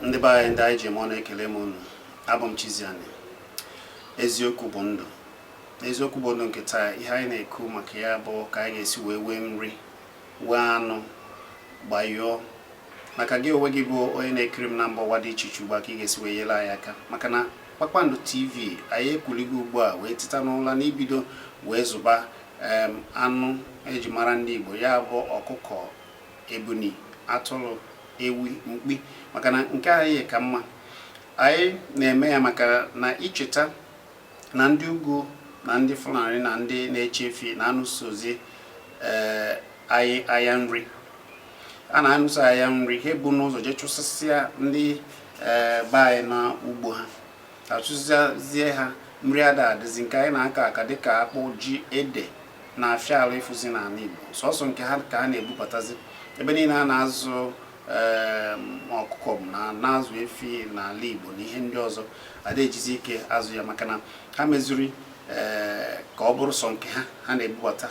Ndị be anyị, ndị anyị ji eme ọnụ, ekele m unu. Abụ m Chiziani. Eziokwu bụ ndụ. Eziokwu bụ ndụ nke taa, ihe anyị na-ekwu maka ya bụ ka anyị ga-esi wee wee nri, wee anụ gbanyụọ, maka gị onwe gị bụ onye na-ekiri m na mba ụwa dị iche iche ugbu a, ka ị ga-esi wee nyere anyị aka, maka na Kpakpando TV anyị ekwuligo ugbu a wee teta n'ụla n'ibido wee zụba anụ eji mara ndị Igbo, ya bụ ọkụkọ, ebuni, atụrụ, ewi, mkpi, maka na nke anyị ka mma. Anyị na-eme ya maka na icheta na ndị ugwu na ndị Fulani na ndị na-eche efi na-anụsozi ee anyị agha nri. A na-anụso agha nri, ha ebu n'ụzọ jee chụsịsịa ndị ee be anyị n'ugbo ha, achụsịzie ha, nri ada adịzi. Nke anyị na-akọ aka dịka akpụ, ji, ede na-afịa alụ ịfụzi n'ala Igbo. Sọsọ nke ha ka a na-ebubatazi ebe niile. A na-azụ ọkụkọ na na-azụ efi n'ala Igbo na ihe ndị ọzọ, ada ejizi ike azụ ya, maka na ha mezuri ee ka ọ bụrụ sọ nke ha ha na-ebubata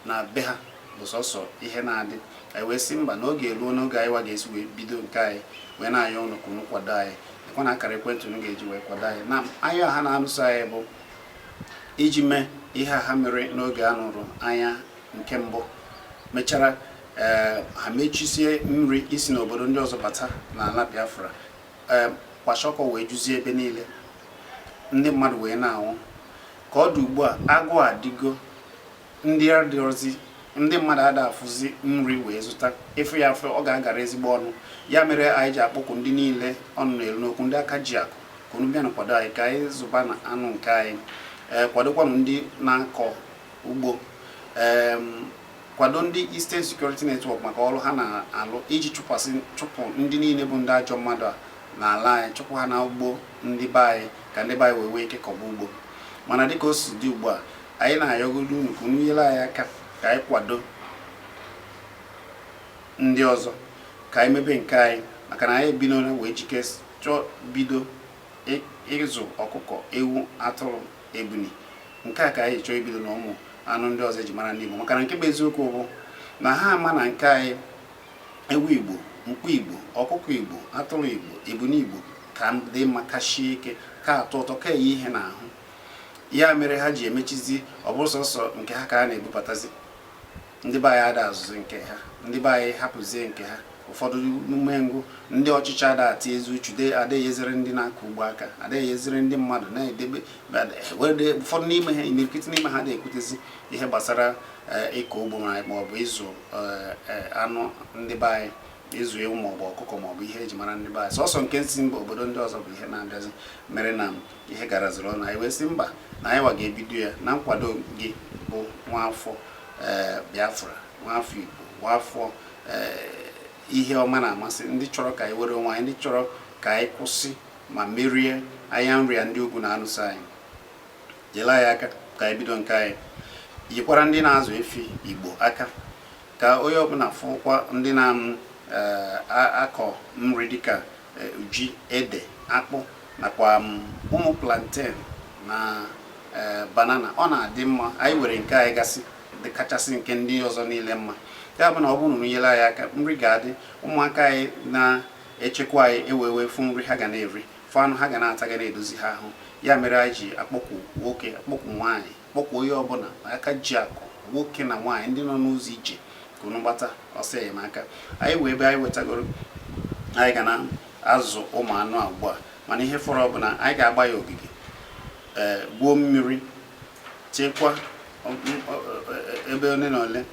na be ha bụ sọsọ ihe na-adị. Anyị wee sị mba, n'oge eruo n'oge anyị wa ga-esi wee bido nke anyị, wee na-ayọ ụnụ ka unu kwado anyị. Ekwa na akara ekwentị unu ga-eji wee kwado anyị na anya ha na-anụso anyị bụ iji mee ihe a ha mere n'oge a nụrụ anya nke mbụ mechara ee ha mechisie nri isi n'obodo ndị ọzọ bata n'ala Biafra. Ee, kwashiorkor wee juzie ebe niile, ndị mmadụ wee na-anwụ. Ka ọ dị ugbu a, agụụ adịgo, ndị adịrọzi, ndị mmadụ ada afụzi nri wee zụta ịfụ ya afọ, ọ ga-agara ezigbo ọnụ. Ya mere anyị ji akpọkwu ndị niile ọnụ na-elu n'okwu, ndị aka ji akụ, ka unu bịa na kwado anyị ka anyị zụba na anụ nke anyị. Ee, kwadokwanụ ndị na-akọ ugbo, ee, kwado ndị Eastern Security Network maka ọrụ ha na-alụ iji chụpasị chụpụ ndị niile bụ ndị ajọ mmadụ a n'ala anyị, chụpụ ha n'ugbo ndị be anyị, ka ndị be anyị wee nwee ike kọba ugbo. Mana dịka o si dị ugbu a, anyị na-ayọgodo unu ka unu nyere anyị aka ka anyị kwado ndị ọzọ, ka anyị mebe nke anyị, maka na anyị ebidola wee jike chọọ bido ịzụ ọkụkọ, ewu, atụrụ, ebuni. Nke a ka anyị chọọ ibido na ụmụ anụ ndị ọzọ eji mara ndị Igbo, maka na nke bụ eziokwu bụ na ha ama na nke anyị, ewu Igbo, mkpu Igbo, ọkụkọ Igbo, atụrụ Igbo, ebuni Igbo, ka dị mma, kashie ike, ka atọ ụtọ, ka eyi ihe n'ahụ. Ya mere ha ji emechizi, ọ bụrụ sọsọ nke ha ka a na-ebubatazi. Ndị be anyị ada azụzụ nke ha, ndị be anyị hapụzie nke ha. Ụfọdụ umengwụ ndị ọchịchị ada ati ezi uchu, adịghị ezere ndị na-akọ ugbo aka, adịghị ezere ndị mmadụ na-edebe. Ụfọdụ n'ime ha, imirikiti n'ime ha, na-ekwutezi ihe gbasara ịkọ ugbo ma ọ bụ ịzụ anụ ndị be anyị, ịzụ ewu maọbụ ọkụkọ maọbụ ihe eji mara ndị be anyị. Sọsọ nke si mba obodo ndị ọzọ bụ ihe na-abịazi, mere na ihe garaziri ọnụ. Anyị wee sị mba, na anyị wa ga-ebido ya na nkwado gị bụ nwaafọ Biafra, nwaafọ Igbo, nwaafọ ihe ọma na-amasị, ndị chọrọ ka anyị were onwe anyị, ndị chọrọ ka anyị kwụsị ma merie anya nri ya ndị ugwu na-anụso anyị. Nyere anyị aka ka anyị bido nke anyị. Yikwara ndị na-azụ efi Igbo aka, ka onye ọbụla fụkwa ndị na-akọ nri dịka ji, ede, akpụ nakwa ụmụ plantain na banana. Ọ na-adị mma anyị were nke anyị gasị dị kachasị nke ndị ọzọ niile mma. Ya bụ na ọ bụrụ na nyere anyị aka, nri ga-adị, ụmụaka anyị na-echekwa anyị ewee wee fụ nri ha ga na-eri, fụ anụ ha ga na-ata, ga na-edozi ha ahụ. Ya mere anyị ji akpọkwu nwoke, akpọkwu nwaanyị, kpọkwu onye ọbụla aka ji akụ, nwoke na nwaanyị, ndị nọ n'ụzọ ije, ka unu gbata ọsọ enyemaka anyị wee ebe anyị wetagoro. Anyị ga na-azụ ụmụ anụ a ugbu a, mana ihe fọrọ bụ na anyị ga-agba ya ogige, ee, gwuo mmiri, chekwa ebe ole na ole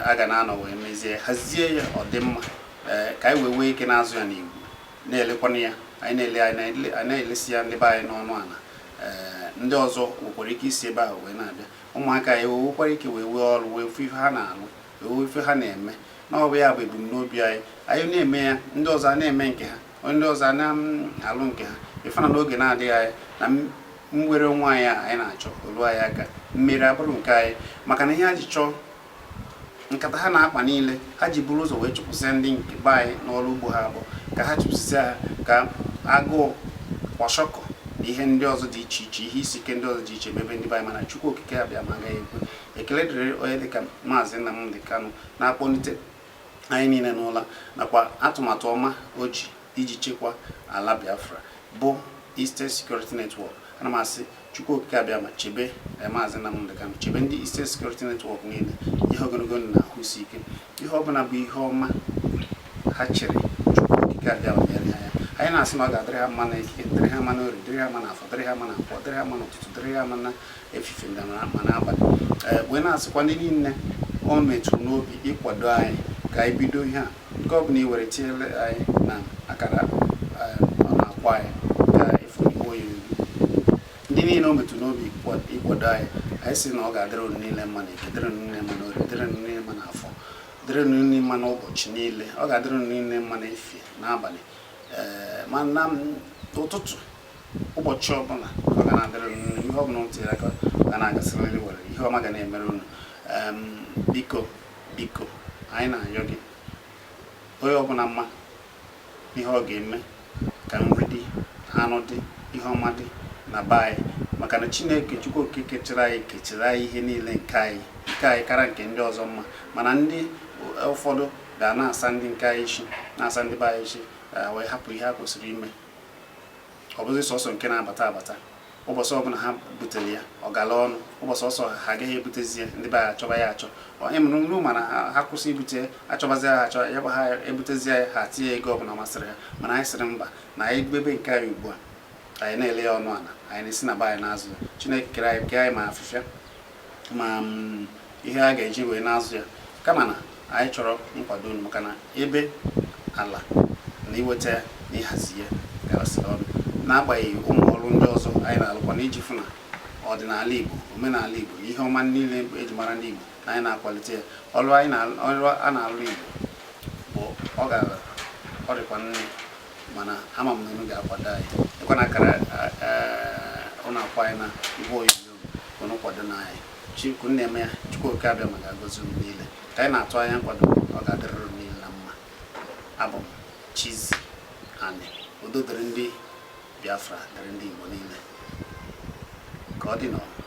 a ga na-anọ wee mezie, hazie ya, ọ dị mma, ee, ka anyị wee nwee ike na-azụ ya n'igwe, na-elekwana ya. Anyị na-ele, anyị na-elesi ya ndị be anyị n'ọnụ ala. Ee, ndị ọzọ nwekwara ike isi ebe ahụ wee na-abịa. Ụmụaka anyị nwekwara ike wee wee ọrụ, wee fụ ife ha na-alụ, wee ife ha na-eme na ọ bụ ya bụ ebumnobi anyị. Anyị na-eme ya, ndị ọzọ a na-eme nke ha, ndị ọzọ a na-alụ nke ha. Ịfụ na n'oge na-adịghị anya na mwere onwe anyị a anyị na-achọ olu anyị aka, mmeri abụrụ nke anyị, maka na ihe ha ji chọọ nkata ha na-akpa niile ha ji buru ụzọ wee chụpụsịa ndị nke be anyị n'ọrụ ugbo ha bụ ka ha chụpụsịa ha, ka agụụ, kwashiorkor na ihe ndị ọzọ dị iche iche, ihe isi ike ndị ọzọ dị iche mebe ndị be anyị. Mana Chukwu Okike abịa ma agaghị ekwe. Ekele dịrị onye dịka Maazị Nnamdi Kanu na-akpọlite Anyị niile n'ụla nakwa atụmatụ ọma o ji iji chekwa ala Biafra bụ Eastern Security Network. Ana m asị Chukwu Okike Abịama chebe Maazị Nnamdi Kanu, chebe ndị Eastern Security Network niile, ihe ogologo ndụ na ahụ isi ike, ihe ọbụla bụ ihe ọma ha chere, Chukwu Okike Abịama mere ha ya. Anyị na-asị na ọ ga-adịrị ha mma na Eke, dịrị ha mma na Orie, dịrị ha mma na Afọ, dịrị ha mma na Nkwọ, dịrị ha mma n'ụtụtụ, dịrị ha mma na efife, ma n'abalị. Ee, wee na-asịkwa ndị niile o metụrụ n'obi ịkwado anyị ka anyị bido ihe a, nke ọ bụla i were tinyere anyị na akara ọ na-akwa anyị ka ịfụ ihu onyonyo. Ndị niile o metụrụ n'obi ịkwado anyị, anyị sị na ọ ga-adịrị unu niile mma na Eke, dịrị unu niile mma na Orie, dịrị unu niile mma na Afọ, dịrị unu niile mma n'ụbọchị niile. Ọ ga-adịrị unu niile mma n'efifie, n'abalị, ee, ma na ụtụtụ, ụbọchị ọbụla ọ ga na-adịrị unu. Ihe ọbụla unu tinyere aka, ọ ga na-agasịrịrị were, ihe ọma ga na-emere unu. Biko, biko, anyị na-ayọ gị, onye ọbụla mma ihe ọ ga-eme ka nri dị, anụ dị, ihe ọma dị na be anyị, maka na Chineke Chukwu Okike kechara anyị, kechara anyị ihe niile nke anyị, nke anyị kara nke ndị ọzọ mma. Mana ndị ụfọdụ ga na-asa ndị nke anyị isi, na-asa ndị be anyị isi, wee hapụ ihe ha kwesịrị ime. Ọ bụzi sọsọ nke na-abata abata. Ụbọchị ọbụla ha butere ya, ọ gala ọnụ. Ụbọchị ọsọ ha agaghị ebutezi ya, ndị be anyị achọba ya achọ. Ịmụrụ mana ha kwụsị ibute, achọbazi ha achọ ya bụ ha ebutezi ya, ha tinye ego ọbụla masịrị ha. Mana anyị sịrị mba, na anyị gbebe nke anyị ugbu a, anyị na-ele ya ọnụ ala, anyị na-esi na be anyị na-azụ ya. Chineke kere anyị, kee anyị ma afịfịa ma ihe a ga-eji wee na-azụ ya. Kama na anyị chọrọ nkwado unu, maka na ebe ala na iweta ya na ịhazi ya garasịrị ọnụ, n'agbanyeghị ụmụ ọrụ ndị ọzọ anyị na-alụkwa na iji fụ na ọdịnala Igbo, omenala Igbo na ihe ọma niile eji mara ndị Igbo na anyị na-akwalite ya. Ọrụ anyị na ọrụ a na-alụ Igbo bụ ọ gara, ọ dịkwa nne, mana ama m na unu ga-akwado anyị. Ịkwa na akara ụnụ akwa anyị na igwe onyonyo, unu kwado na anyị. Chukwu na-eme ya, Chukwu Okike Abịama ga-agọzi unu niile. Ka anyị na-atụ anya nkwado, ọ ga-adịrịrị unu niile na mma. Abụ m Chizzy Ani. Udo dịrị ndị Biafra, dịrị ndị Igbo niile. Ka ọ dị n'ọha.